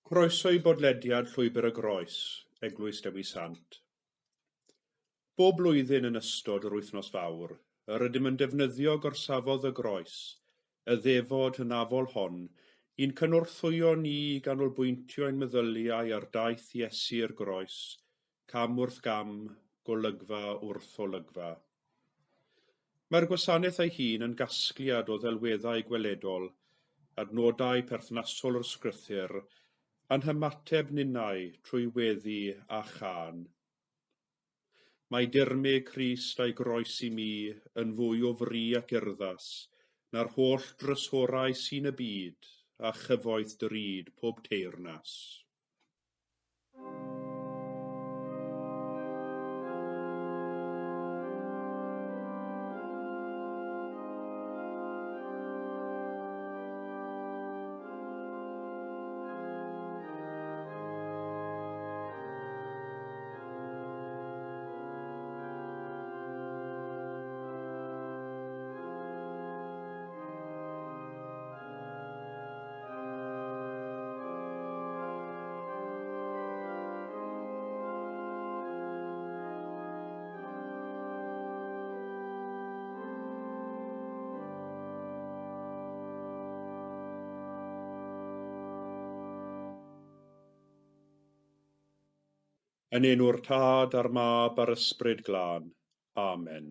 Croeso i bodlediad Llwybr y Groes, Eglwys Dewi Sant. Bob blwyddyn yn ystod yr wythnos fawr, yr ydym yn defnyddio gorsafodd y groes, y ddefod hynafol hon, i'n cynorthwyo ni i ganolbwyntio ein meddyliau ar daith Iesu'r groes, cam wrth gam, golygfa wrth olygfa. Mae'r gwasanaeth ei hun yn gasgliad o ddelweddau gweledol, adnodau perthnasol o'r sgrythur, a'n hymateb ninnau trwy weddi a chân. Mae dirmyg Crist a'i groes i mi yn fwy o fri ac urddas na'r holl drysorau sy'n y byd a chyfoeth drud pob teyrnas. Yn enw'r Tad a'r Mab a'r Ysbryd Glân. Amen.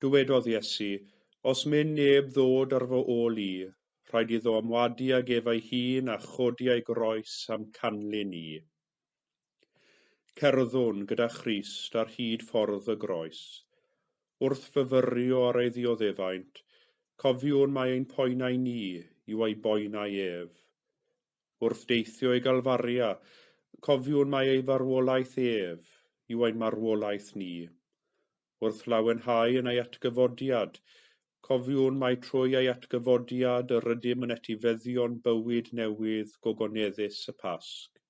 Dywedodd Iesu, os myn neb ddod ar fy ôl i, rhaid iddo ymwadu ag ef ei hun a chodi ei groes am canlyn i. Cerddwn gyda Christ ar hyd ffordd y groes. Wrth fyfyrio ar ei ddioddefaint, cofiwn mai ein poenau ni yw ei boenau ef. Wrth deithio i Galfaria, cofiwn mai ei farwolaeth ef yw ein marwolaeth ni. Wrth lawenhau yn ei atgyfodiad, cofiwn mai trwy ei atgyfodiad yr ydym yn etifeddion bywyd newydd gogoneddus y Pasg.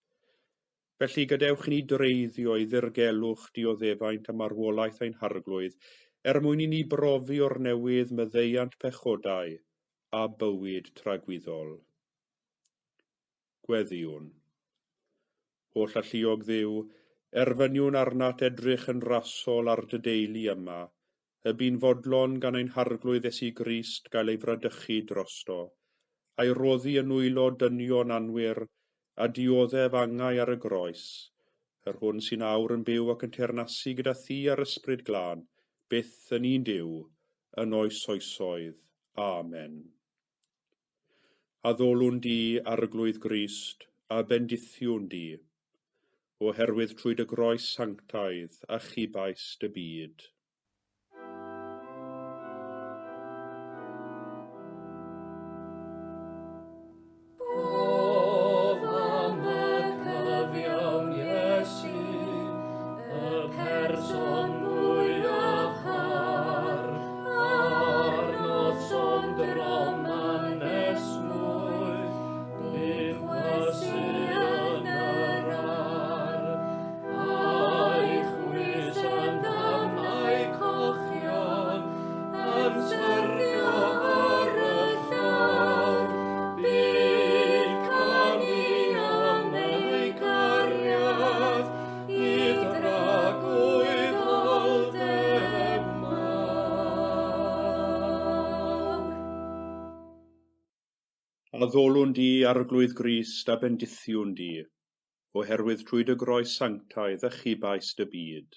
Felly gadewch i ni dreiddio i ddirgelwch dioddefaint a marwolaeth ein harglwydd, er mwyn i ni brofi o'r newydd maddeuant pechodau a bywyd tragwyddol. Gweddïwn. Holl alluog Dduw, erfyniwn arnat edrych yn rasol ar dy deulu yma, y bu'n fodlon gan ein harglwydd Iesu Grist gael ei fradychu drosto, a'i roddi yn nwylo dynion anwir, a dioddef angau ar y groes, yr hwn sy'n awr yn byw ac yn teyrnasu gyda thi a'r Ysbryd Glân, byth yn un Duw, yn oes oesoedd. Amen. Addolwn di, Arglwydd Grist, a bendithiwn di, oherwydd trwy dy groes sanctaidd achubais dy byd. O fam y cyfiawn Iesu, y person mwyaf har, a'r noson drom anesmwyth, bydd chwysu yn yr ar, a'i chwys yn ddarnau cochion, yn syrthio ar y llawr. Bydd canu am ei gariad i dragwyddoldeb mawr. Addolwn di, Arglwydd Grist, a bendithiwn di, oherwydd trwy dy groes sanctaidd achubais dy byd.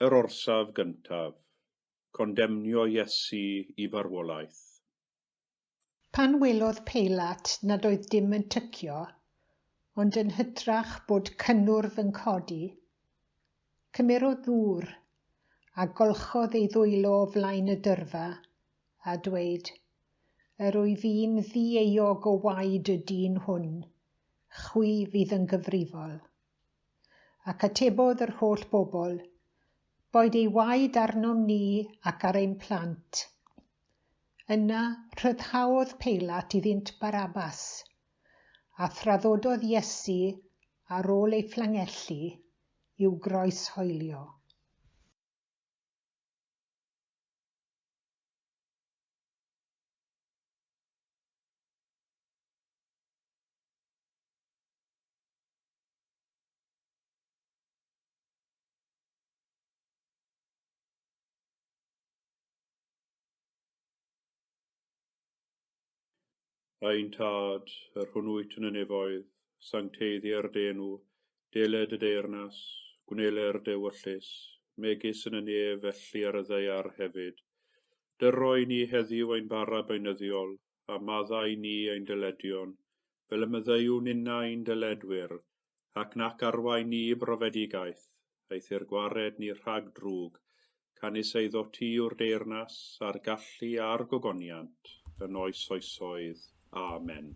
Yr orsaf gyntaf, condemnio Iesu i farwolaeth. Pan welodd Peilat nad oedd dim yn tycio, ond yn hytrach bod cynnwrf yn codi, cymerodd ddŵr a golchodd ei ddwylo o flaen y dyrfa, a dweud, Yr wyf i'n ddieuog o waed y dyn hwn, chwi fydd yn gyfrifol. Ac atebodd yr holl bobl, Boed ei waed arnom ni ac ar ein plant. Yna rhyddhaodd Peilat iddynt Barabbas, a thraddododd Iesu ar ôl ei fflangellu i'w groes hoelio. Ein Tad, yr hwn wyt yn y nefoedd, sancteiddier dy enw, deled dy deyrnas, gwneler dy ewyllys, megis yn y nef felly ar y ddaear hefyd. Dyro i ni heddiw ein bara beunyddiol, a maddau ni ein dyledion, fel y maddeuwn ninnau ein dyledwyr, ac nac arwain ni i brofedigaeth, eithr gwared ni rhag drwg, canys eiddo ti yw'r deyrnas, a'r gallu a'r gogoniant, yn oes oesoedd. Amen.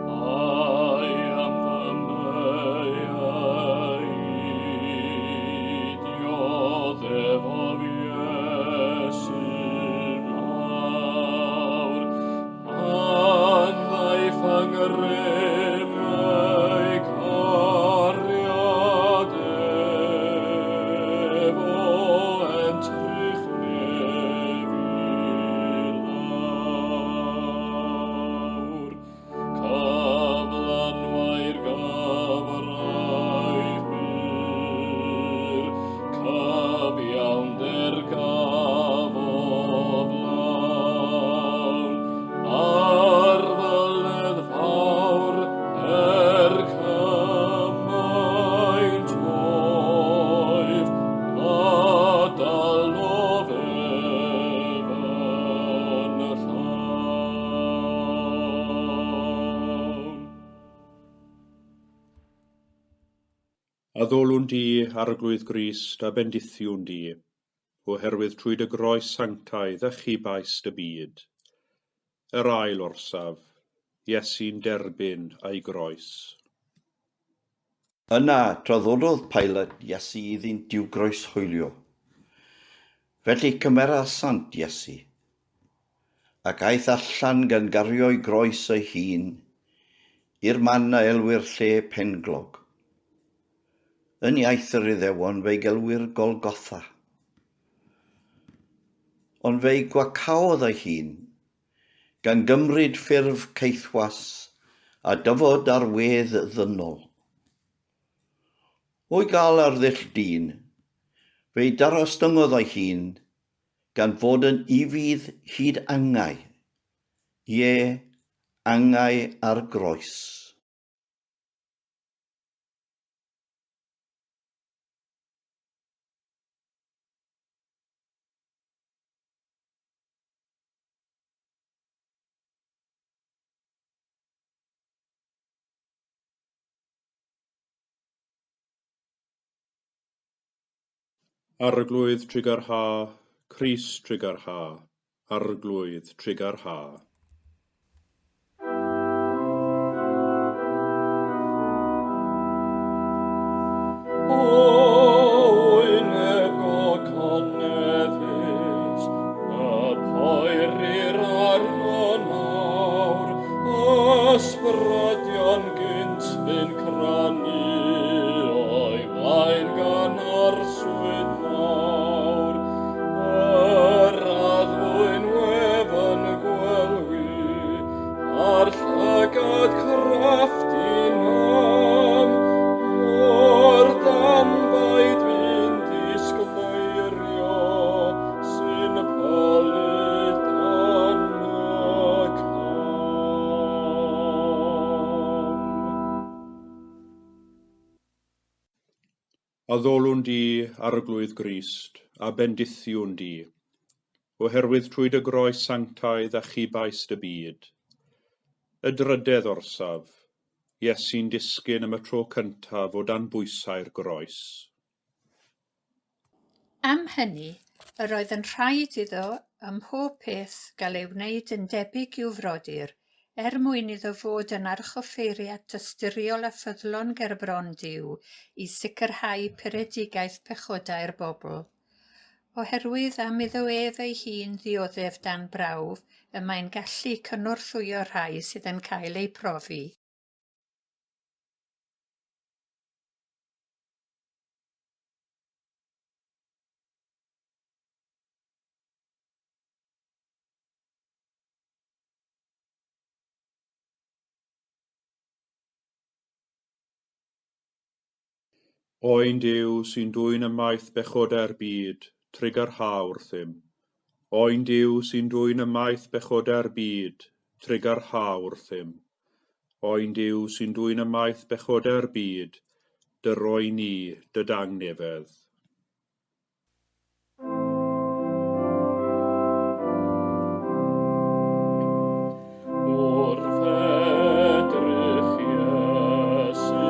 Ai am fy meiau i dioddefodd Iesu mawr, pan ddaeth yng ngrym ei cariad ef o entrych nef i lawr. Cyflanwai'r gyfraith bur, cyfiawnder gafodd lawn, a'r ddyled fawr er cymaint oedd, a dalodd ef yn llawn. Addolwn di, Arglwydd Grist, a bendithiwn di, oherwydd trwy dy groes sanctaidd achubais dy byd. Yr ail orsaf, Iesu'n derbyn ei groes. Yna traddododd Pilate Iesu iddynt i'w groeshoelio. Felly cymerasant Iesu, ac aeth allan gan gario'i groes ei hun i'r man a elwir lle Penglog. Yn iaith yr Iddewon fe'i gelwir Golgotha. Ond fe'i gwacaodd ei hun, gan gymryd ffurf caethwas a dyfod ar wedd ddynol. O'i gael ar ddull dyn, fe'i darostyngodd ei hun, gan fod yn ufudd hyd angau, ie, angau ar groes. Arglwydd trugarha, Crist trugarha, Arglwydd trugarha. O wyneb gogoneddus, y poerir arno nawr, ysbrydion gynt fu'n crannu o'i flaen gan arswyd mawr. Yr addfwyn wefan gwelwi, a'r llygad crafft i nam, mor danbaid fu'n disgleirio, sy'n pylu dan y cam. Addolwn di, Arglwydd Grist, a bendithiwn di, oherwydd trwy dy groes sanctaidd achubais dy byd. Y drydedd orsaf, Iesu'n disgyn am y tro cyntaf o dan bwysau'r groes. Am hynny, yr oedd yn rhaid iddo ym mhob peth gael ei wneud yn debyg i'w frodyr, er mwyn iddo fod yn archoffeiriad tosturiol a ffyddlon gerbron Duw i sicrhau puredigaeth pechodau'r bobl. Oherwydd am iddo ef ei hun ddioddef dan brawf, y mae'n gallu cynorthwyo rhai sydd yn cael eu profi. Oen Duw sy'n dwyn ymaith bechodau'r byd, trugarha wrthym. Oen Duw sy'n dwyn ymaith bechodau'r byd, trugarha wrthym. Oen Duw sy'n dwyn ymaith bechodau'r byd, dyro i ni dy dangnefedd. Wrth edrych Iesu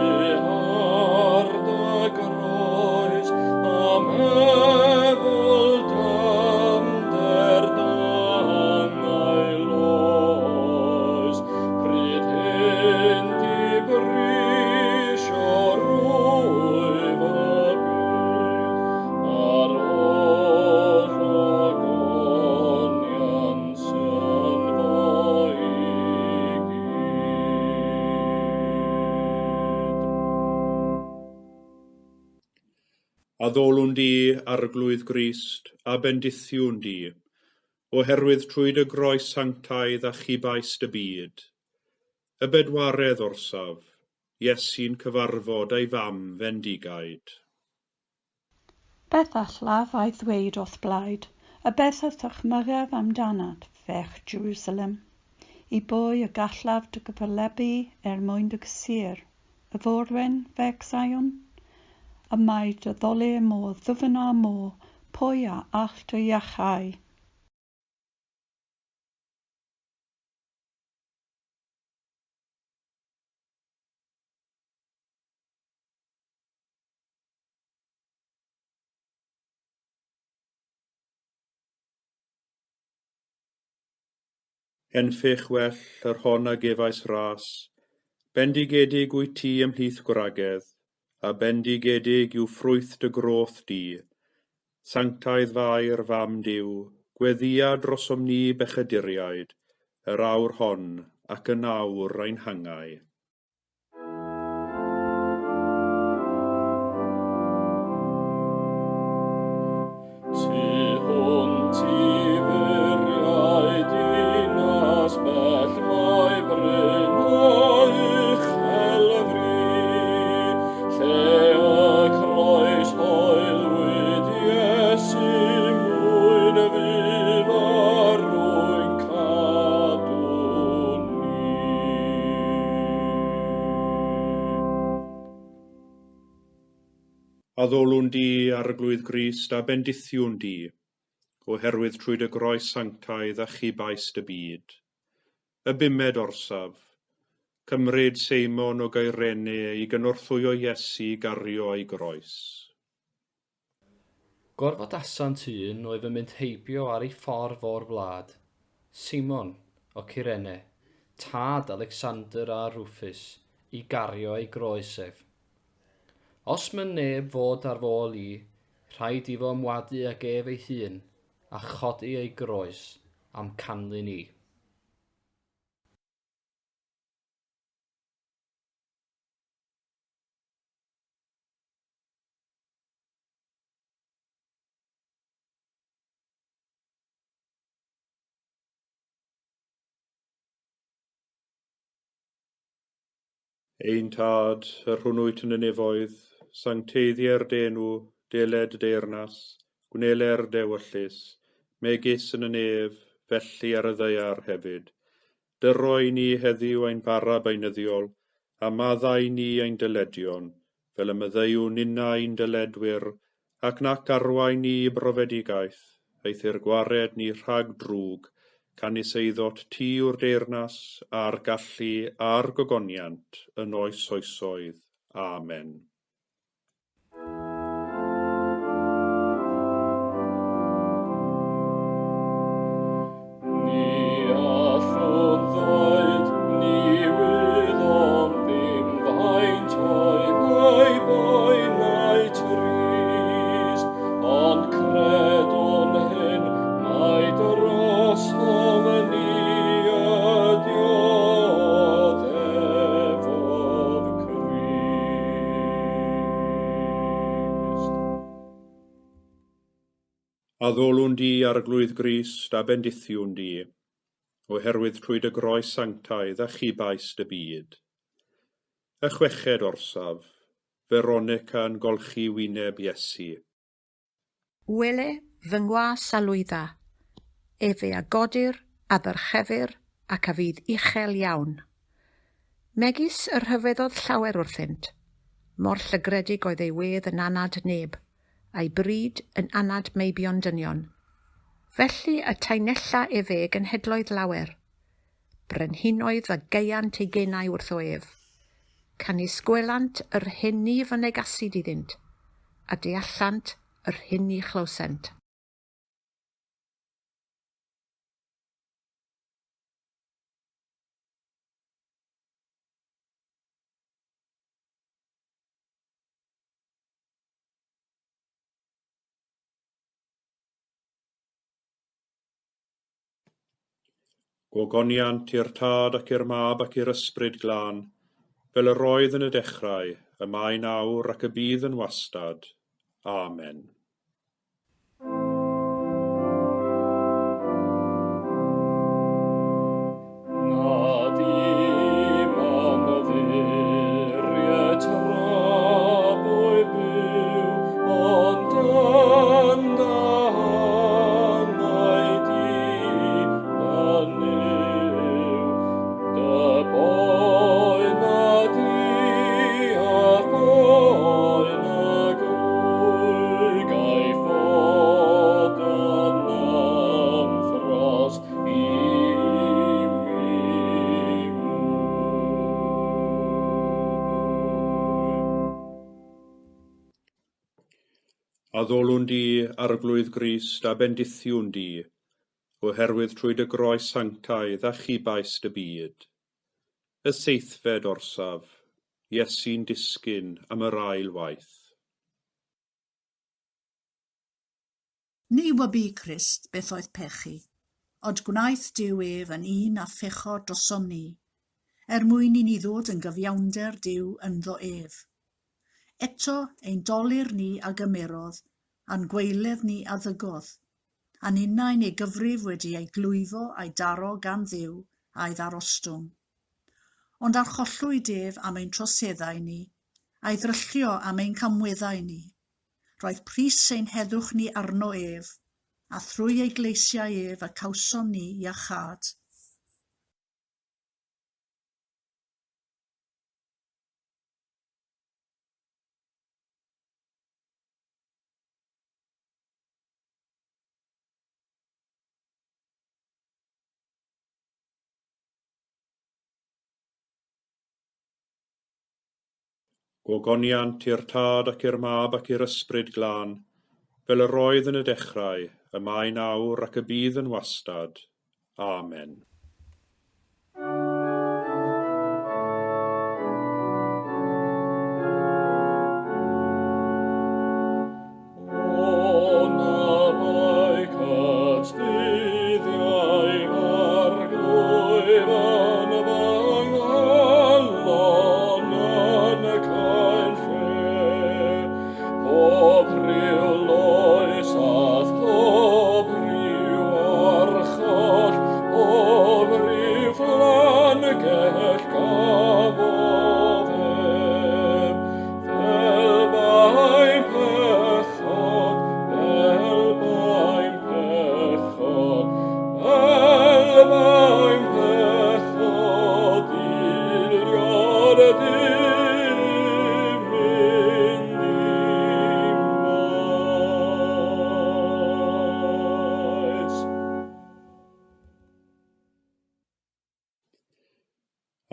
ar dy groes, a meddwl dyfnder d'angau oes, pryd hyn di brisio rwyf y byd, a'r holl ogoniant sy'n fo i gyd. Addolwn di, Arglwydd Grist, a bendithiwn di, oherwydd trwy dy groes sanctaidd achubaist y byd. Y bedwaredd orsaf, Iesu'n cyfarfod â'i fam fendigaid. Beth allaf ei ddweud o'th blaid, a beth a ddychmygaf amdanat, ferch Jerusalem? I bwy y gallaf dy gyffelybu er mwyn dy gysur, y forwyn, ferch Zion? Y mae dy ddolur mor ddwfn â'r môr, pwy a all dy iachau? Henffych well yr hon a gefais ras, bendigedig wyt ti ymhlith gwragedd, a bendigedig yw ffrwyth dy groth di. Sanctaidd Fair, fam Duw, gweddïa drosom ni bechaduriaid, yr awr hon ac yn awr ein hangau. Tu hwnt i furiau dinas bell mae bryn o uchel fri, lle y croes hoelwyd Iesu mwyn fu farw'n cadw ni. Addolwn di, Arglwydd Grist, a bendithiwn di, oherwydd trwy dy groes sanctaidd achubaist y byd. Y bumed orsaf, cymryd Seimon o Gyrene i gynorthwyo Iesu i gario ei groes. Gorfodasant un oedd yn mynd heibio ar ei ffordd o'r wlad, Simon o Cyrene, tad Alexander a Rufus, i gario ei groes ef. Os myn neb fod ar fy ôl i, rhaid iddo ymwadu ag ef ei hun, a chodi ei groes a'm canlyn i. Ein Tad, yr hwn wyt yn y nefoedd, sancteiddier dy enw, deled dy deyrnas, gwneler dy ewyllys, megis yn y nef, felly ar y ddaear hefyd. Dyro i ni heddiw ein bara beunyddiol, a maddau ni ein dyledion, fel y maddeuwn ninnau ein dyledwyr, ac nac arwain ni i brofedigaeth, eithr gwared ni rhag drwg, canys eiddot ti yw'r deyrnas, a'r gallu, a'r gogoniant, yn oes oesoedd. Amen. Ni allwn ddweud, ni wyddom ddim faint oedd ei boenau trist, ond credwn hyn mai drosom ni y dioddefodd Crist. Addolwn di, Arglwydd Grist, a bendithiwn di, oherwydd trwy dy groes sanctaidd achubaist y byd. Y chweched orsaf, Veronica yn golchi wyneb Iesu. Wele fy ngwas a lwydda, efe a godir, a ddyrchefir, ac a fydd uchel iawn. Megis y rhyfeddodd llawer wrthynt, mor llygredig oedd ei wedd yn anad neb, a'i bryd yn anad meibion dynion. Felly y taenella efe genhedloedd lawer. Brenhinoedd a gaeant eu genau wrtho ef. Canys gwelant yr hyn ni fynegasid iddynt, a deallant yr hyn ni chlywsent. Gogoniant i'r Tad ac i'r Mab ac i'r Ysbryd Glân, fel yr oedd yn y dechrau, y mae'n awr ac y bydd yn wastad. Amen. Addolwn di, Arglwydd Grist, a bendithiwn di, oherwydd trwy dy groes sanctaidd a chubais dy byd. Y seithfed orsaf, Iesu'n disgyn am yr ail waith. Ni wybu Crist beth oedd pechu, ond gwnaeth Duw ef yn un â phechod drosom ni, er mwyn i ni ddod yn gyfiawnder Duw ynddo ef. Eto, ein dolur ni a gymerodd, a'n gwaeledd ni a ddygodd, a'n unau'n ei gyfrif wedi ei glwyfo a'i daro gan Dduw a'i ddarostwng. Ond archollwyd ef am ein troseddau ni, a'i ddryllio am ein camweddau ni. Roedd pris ein heddwch ni arno ef, a thrwy ei gleisiau ef y cawsom ni iachâd. Gogoniant i'r Tad ac i'r Mab ac i'r Ysbryd Glân, fel yr oedd yn y dechrau, y mae'n awr ac y bydd yn wastad. Amen.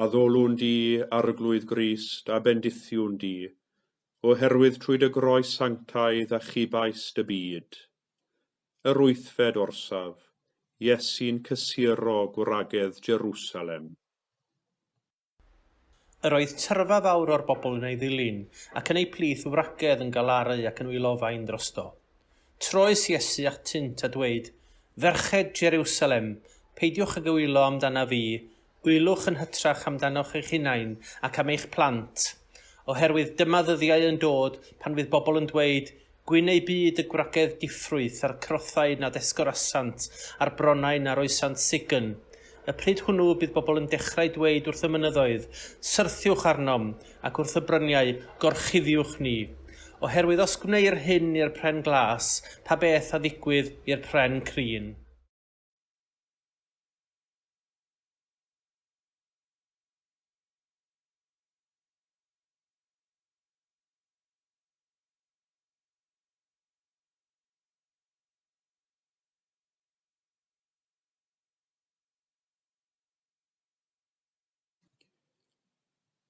Addolwn di, Arglwydd Grist, a bendithiwn di, oherwydd trwy dy groes sanctaidd a chubais dy byd. Yr wythfed orsaf, Iesu'n cysuro gwragedd Jerusalem. Yr oedd tyrfa fawr o'r bobl yn ei ddilyn, ac yn eu plith wragedd yn galaru ac yn wylofain drosto. Troes Iesu atynt a dweud, Ferched Jerusalem, peidiwch ag wylo amdana fi, wylwch yn hytrach amdanoch eich hunain ac am eich plant, oherwydd dyma ddyddiau yn dod pan fydd bobl yn dweud, gwyn eu byd y gwragedd diffrwyth a'r crothau nad esgorasant a'r bronnau na roesant sigyn. Y pryd hwnnw bydd bobl yn dechrau dweud wrth y mynyddoedd, Syrthiwch arnom, ac wrth y bryniau, gorchuddiwch ni. Oherwydd os gwneir hyn i'r pren glas, pa beth a ddigwydd i'r pren crin?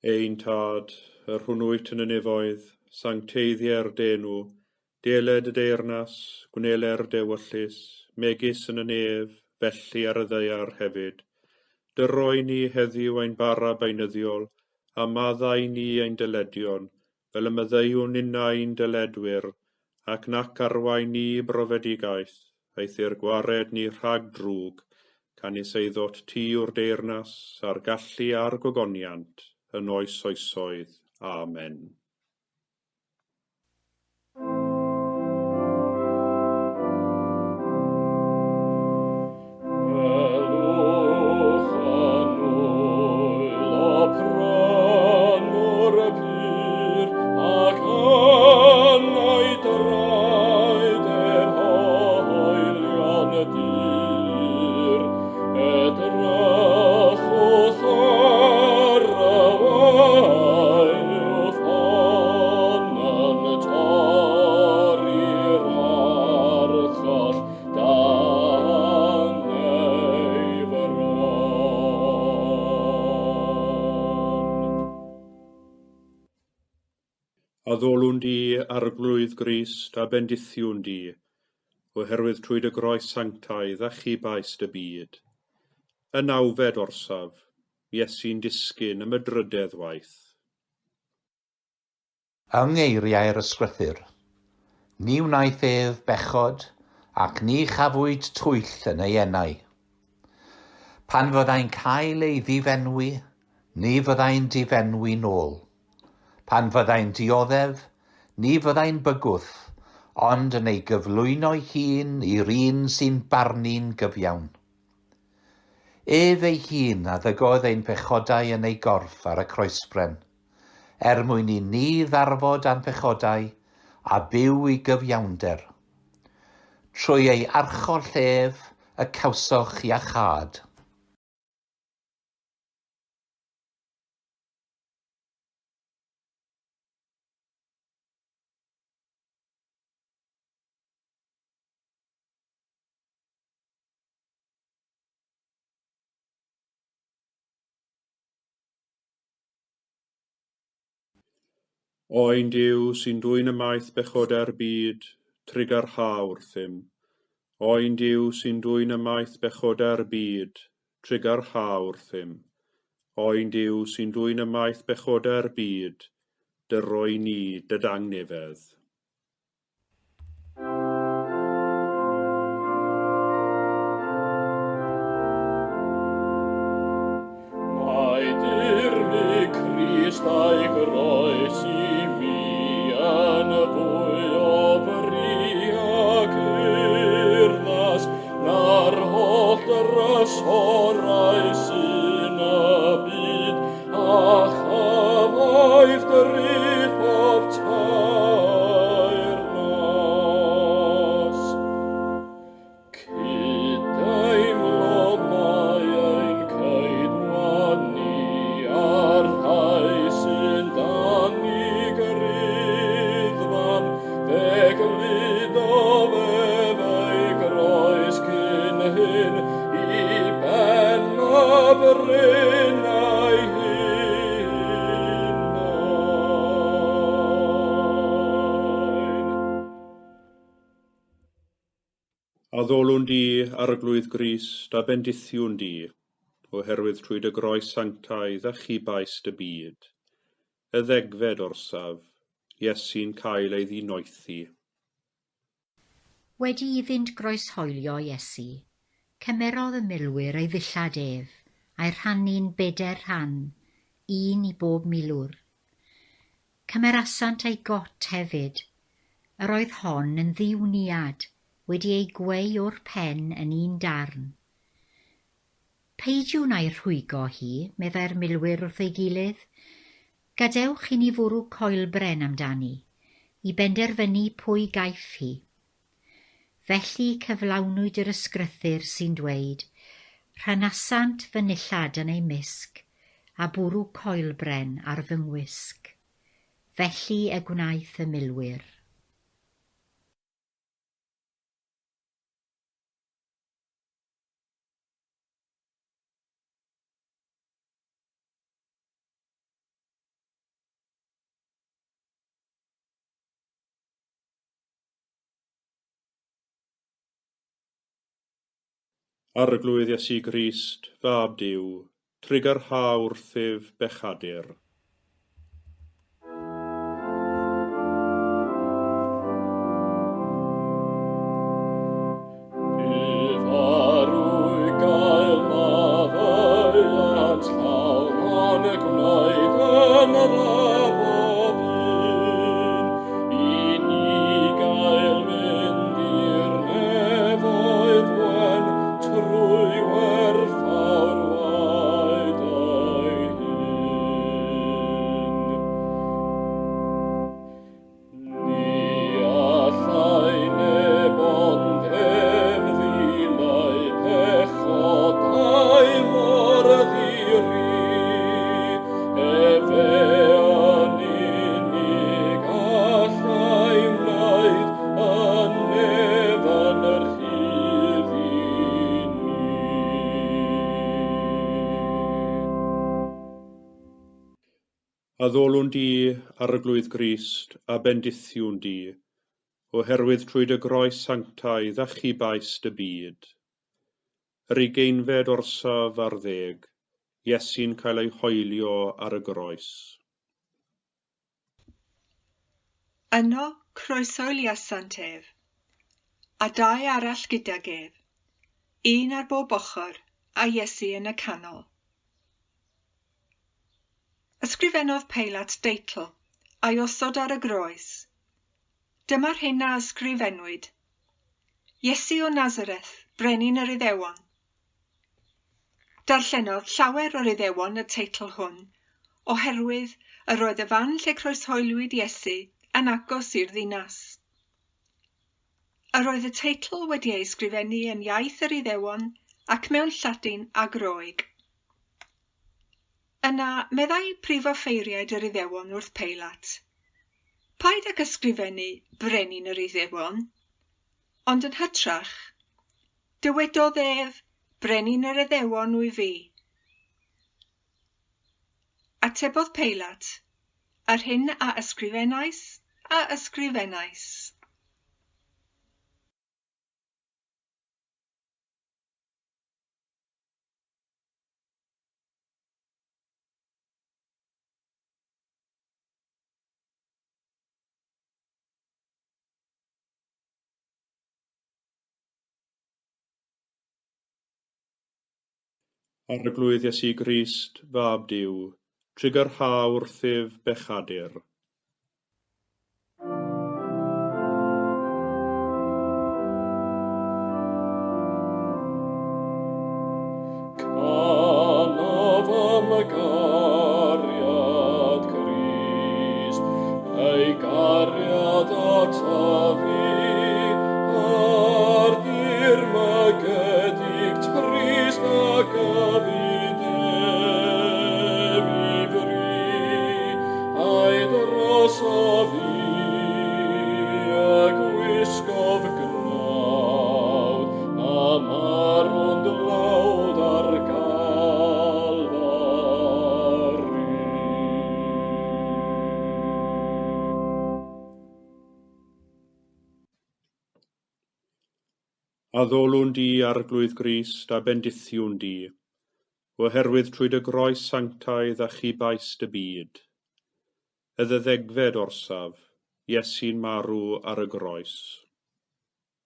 Ein Tad, yr hwn wyt yn y nefoedd, sancteiddier d'enw, deled y deyrnas, gwneler d'ewyllys, megis yn y nef, felly ar y ddaear hefyd. Dyroi ni heddiw ein bara beunyddiol, a maddau ni ein dyledion, fel y maddeuwn ninnau i'n dyledwyr, ac nac arwain ni i brofedigaeth, eithr gwared ni rhag drwg, canys eiddot ti yw'r deyrnas, a'r gallu a'r gogoniant, yn oes oesoedd. Amen. Welwch annwyl a pranwr y pur, ac yn ei draed ef hoelion y dur. Edrychwch ar y waelwch hon yn torri'r archoll dan ei fron. Addolwn di, Arglwydd Grist, a bendithiwn di, oherwydd trwy dy groes sanctaidd achubais dy byd. Y nawfed orsaf, Iesu'n disgyn am y drydedd waith. Yng ngeiriau'r Ysgrythur, Ni wnaeth ef bechod, ac ni chafwyd twyll yn ei enau. Pan fyddai'n cael ei ddifenwi, ni fyddai'n difenwi nôl. Pan fyddai'n dioddef, ni fyddai'n bygwth, ond yn ei gyflwyno'i hun i'r un sy'n barnu'n gyfiawn. Ef ei hun a ddygodd ein pechodau yn ei gorff ar y croesbren, er mwyn i ni ddarfod â'n pechodau a byw i gyfiawnder. Trwy ei archoll ef y cawsoch iachâd. Oen Duw sy'n dwyn ymaith bechodau'r byd, trugarha wrthym. Oen Duw sy'n dwyn ymaith bechodau'r byd, trugarha wrthym. Oen Duw sy'n dwyn ymaith bechodau'r byd, dyroi ni dy dangnefedd. Mae dirmyg Crist a'i groes i mi yn fwy o fri ac urddas na'r holl drysorau sy'n y byd, a chyfoeth drych pob tair nas. Cyd-deimlo mae ein ceidwad ni a'r rhai sy'n dan i gyruddfan, fe gludodd ef ei groes cyn hyn i ben y bryn ei hunain. Addolwn di, Arglwydd Grist, a bendithiwn di, oherwydd trwy dy groes sanctaidd achubais dy byd. Y ddegfed orsaf, Iesu'n cael ei ddinoethi. Wedi iddynt groeshoelio Iesu, cymerodd y milwyr ei ddillad ef, a'i rhannu'n bedair rhan, un i bob milwr. Cymerasant ei got hefyd. Yr oedd hon yn ddiwniad, wedi ei gweu o'r pen yn un darn. Peidiwn â'i rhwygo hi, meddai'r milwyr wrth ei gilydd. Gadewch i ni fwrw coelbren amdani, i benderfynu pwy gaiff hi. Felly cyflawnwyd yr ysgrythur sy'n dweud, Rhanasant fy nillad yn eu mysg, a bwrw coelbren ar fy ngwisg. Felly y gwnaeth y milwyr. Arglwydd Iesu Grist, Fab Duw, trugarha wrthyf bechadur. Bu farw i gael maddeuant llawn a'n gwneud yn dda bob un, i ni gael mynd i'r nefoedd wen trwy werthfawr waed ei hun. Ni allai neb ond ef ddileu pechodau mor ddi-ri. Efe yn unig allai wneud y nef yn rhydd i ni. Addolwn di, Arglwydd Grist, a bendithiwn di, oherwydd trwy dy groes sanctaidd achubaist y byd. Yr ugeinfed orsaf ar ddeg, Iesu'n cael ei hoelio ar y groes. Yno croeshoeliasant ef, a dau arall gydag ef, un ar bob ochr, a Iesu yn y canol. Ysgrifennodd Peilat deitl, a'i osod ar y groes. Dyma'r hyn a ysgrifennwyd. Iesu o Nazareth, brenin yr Iddewon. Darllenodd llawer o'r Iddewon y teitl hwn, oherwydd yr oedd y fan lle croeshoeliwyd Iesu yn agos i'r ddinas. Yr oedd y teitl wedi ei ysgrifennu yn iaith yr Iddewon ac mewn Lladin a Groeg. Yna, meddai prif offeiriaid yr Iddewon wrth Peilat, Paid ag ysgrifennu brenin yr Iddewon, ond yn hytrach, dywedodd ef, brenin yr Iddewon wyf fi. Atebodd Peilat, yr hyn a ysgrifennais, a ysgrifennais. Arglwydd Iesu Grist, Fab Duw, trugarha wrthyf bechadur. Canaf am gariad Crist, ei gariad ataf i, a'r dirmygedig trist ac afidef i fri, a'i drosof i, a gwisgof gnawd, a marw'n dlawd ar Galfari. Addolwn di, Arglwydd Grist, a bendithiwn di, oherwydd trwy dy groes sanctaidd achubaist y byd. Y ddeuddegfed orsaf, Iesu'n marw ar y groes.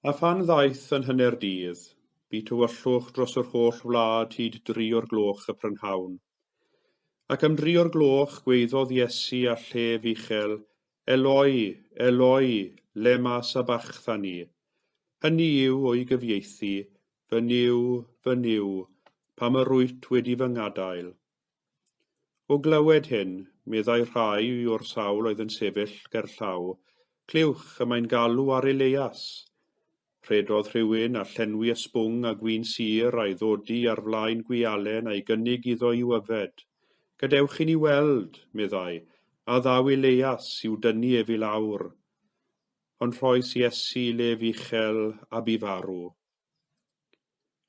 A phan ddaeth yn hanner dydd, bu tywyllwch dros yr holl wlad hyd 3:00 y prynhawn. Ac am 3:00 gwaeddodd Iesu â llef uchel, Eloi, Eloi, lema sabachthani. Hynny yw o'i gyfieithu, fy Nuw, fy Nuw, pam yr wyt wedi fy ngadael? O glywed hyn, meddai rhai o'r sawl oedd yn sefyll gerllaw, clywch y mae'n galw ar Elias. Rhedodd rhywun a llenwi ysbwng a gwin sur a'i ddodi ar flaen gwialen a'i gynnig iddo i'w yfed. Gadewch i ni weld, meddai, a ddaw Elias i'w dynnu ef i lawr. Ond rhoes Iesu lef uchel a bu farw.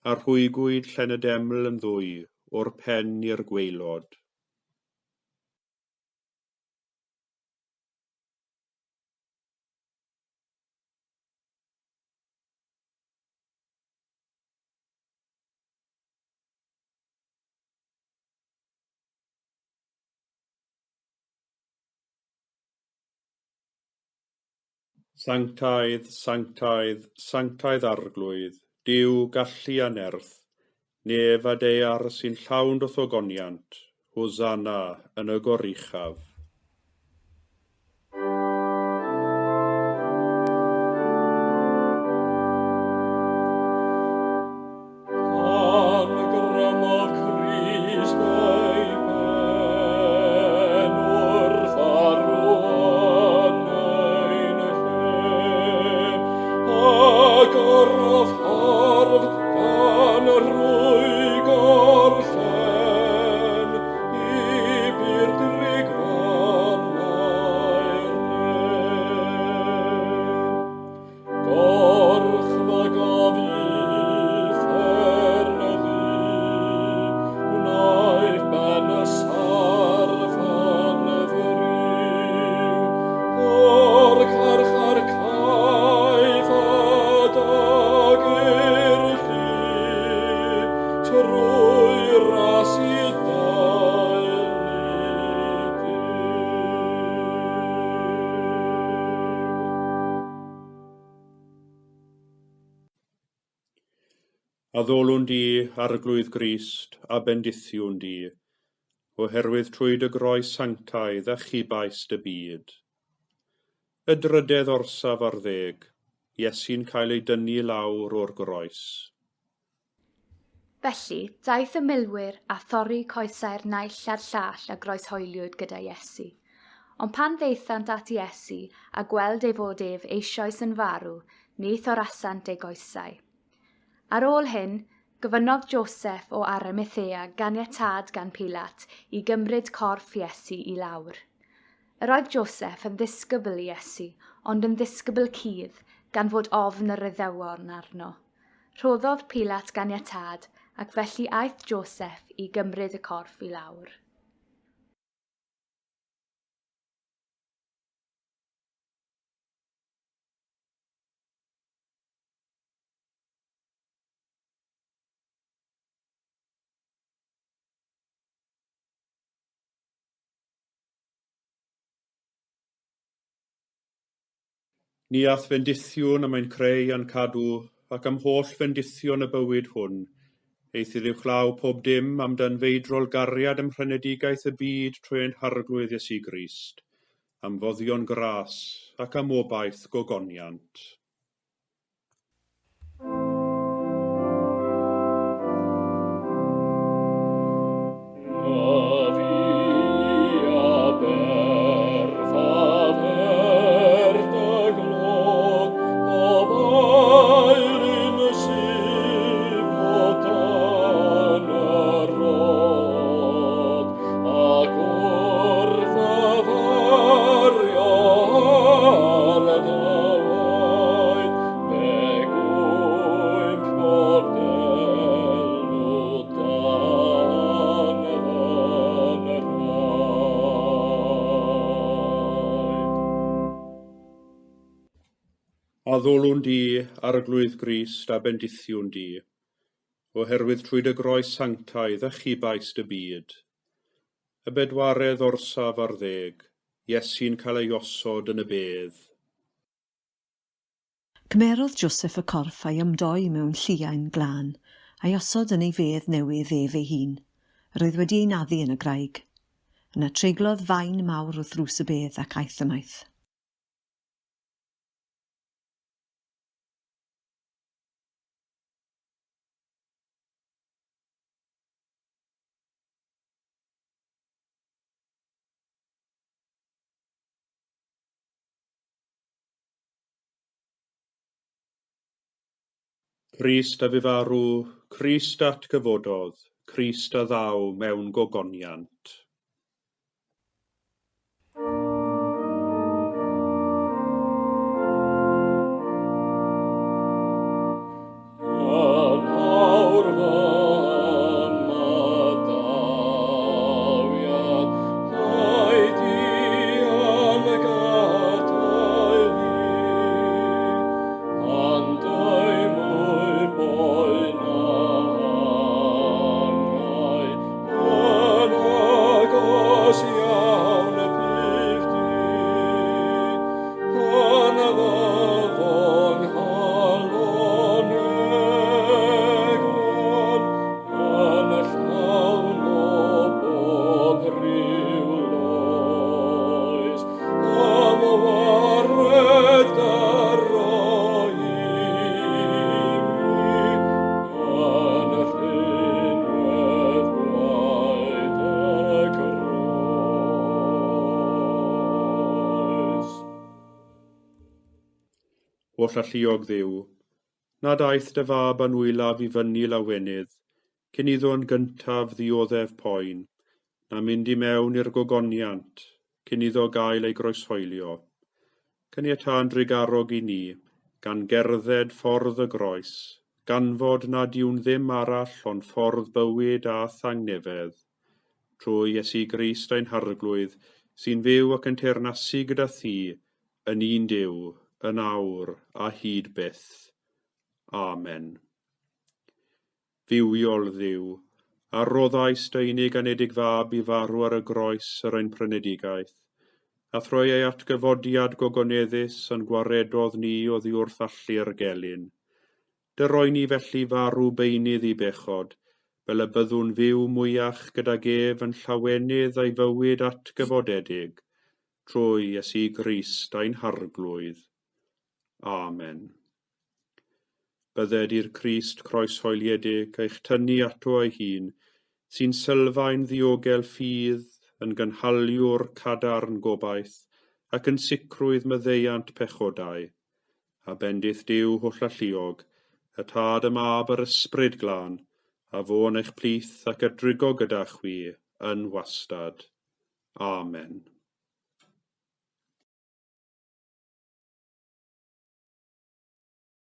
A rhwygwyd llen y deml yn ddwy, o'r pen i'r gwaelod. Sanctaidd, sanctaidd, sanctaidd arglwydd, Duw gallu a nerth, nef a daear sy'n llawn doth ogoniant, Hosanna yn y goruchaf. Pan grymodd Crist ei ben wrth farw yn ein lle, agorodd ffordd gan rwygo'r llen i bur drigfannau'r nen. Gorchfygodd uffern ddu, gwnaeth ben y sarff yn friw, o'r carchar caeth a dag i'r llu, trwy ras i dail ni Duw. Addolwn di, Arglwydd Grist, a bendithiwn di, oherwydd trwy dy groes sanctaidd achubais dy byd. Y drydedd orsaf ar ddeg, Iesu'n cael ei dynnu lawr o'r groes. Felly, daeth y milwyr a thorri coesau'r naill a'r llall a groeshoeliwyd gyda Iesu. Ond pan ddaethant at Iesu a gweld ei fod ef eisoes yn farw, ni thorasant ei goesau. Ar ôl hyn, gofynnodd Joseph o Arimathea ganiatâd gan Pilat i gymryd corff Iesu i lawr. Yr oedd Joseph yn ddisgybl i Iesu, ond yn ddisgybl cudd, gan fod ofn yr Iddewon arno. Rhoddodd Pilat ganiatâd, ac felly aeth Joseph i gymryd y corff i lawr. Ni a'th fendithiwn am ein creu a'n cadw, ac am holl fendithion y bywyd hwn. Eithr uwchlaw pob dim am danfeidrol gariad ym mhrynedigaeth y byd trwy ein Harglwydd Iesu Grist, am foddion gras ac am obaith gogoniant. Na fi a berthaf er dy glod, pob ail un sydd o dan y rod, ac wrth yfyrio ar dy waed, fe gwymp bob delw dan fy nhraed. Addolwn di, Arglwydd Grist, a bendithiwn di, oherwydd trwy dy groes sanctaidd achubais dy byd. Y bedwaredd orsaf ar ddeg, Iesu'n cael ei osod yn y bedd. Cymerodd Joseph y corff a'i ymdoi mewn lliain glân, a'i osod yn ei fedd newydd ef ei hun. Yr oedd wedi ei naddu yn y graig. Yna treiglodd faen mawr wrth ddrws y bedd ac aeth ymaith. Crist a fu farw, Crist atgyfododd, Crist a ddaw mewn gogoniant. Yn awr fy ymadawiad, paid i a'm gadael i, pan deimlwyf boen a angau, yn agos iawn y bydd di, pan fyddo nghalon egwan, yn llawn o bob rhyw loes, am wared dy roi i mi, yn rhinwedd gwaed y groes. Holl alluog Dduw, nad aeth dy fab anwylaf i fyny lawenydd, cyn iddo yn gyntaf ddioddef poen, na mynd i mewn i'r gogoniant, cyn iddo gael ei groeshoelio. Caniatâ'n drugarog i ni, gan gerdded ffordd y groes, ganfod nad yw'n ddim arall ond ffordd bywyd a thangnefedd. Trwy Iesu Grist ein Harglwydd, sy'n fyw ac yn teyrnasu gyda thi, yn un Duw, yn awr a hyd byth. Amen. Fywiol Dduw, a roddais dy unig anedig fab i farw ar y groes ar ein prynedigaeth, a thrwy ei atgyfodiad gogoneddus yn gwaredodd ni oddi wrth allu'r gelyn. Dyroi ni felly farw beunydd i bechod, fel y byddwn fyw mwyach gydag ef yn llawenydd a'i fywyd atgyfodedig, trwy Iesu Grist ein Harglwydd. Amen. Bydded i'r Crist croeshoeliedig eich tynnu ato ei hun, sy'n sylfaen ddiogel ffydd, yn gynhaliwr cadarn gobaith, ac yn sicrwydd maddeuant pechodau. A bendith Duw hollalluog, y Tad, y Mab a'r Ysbryd Glân, a fo yn eich plith ac a drigo gyda chwi yn wastad. Amen.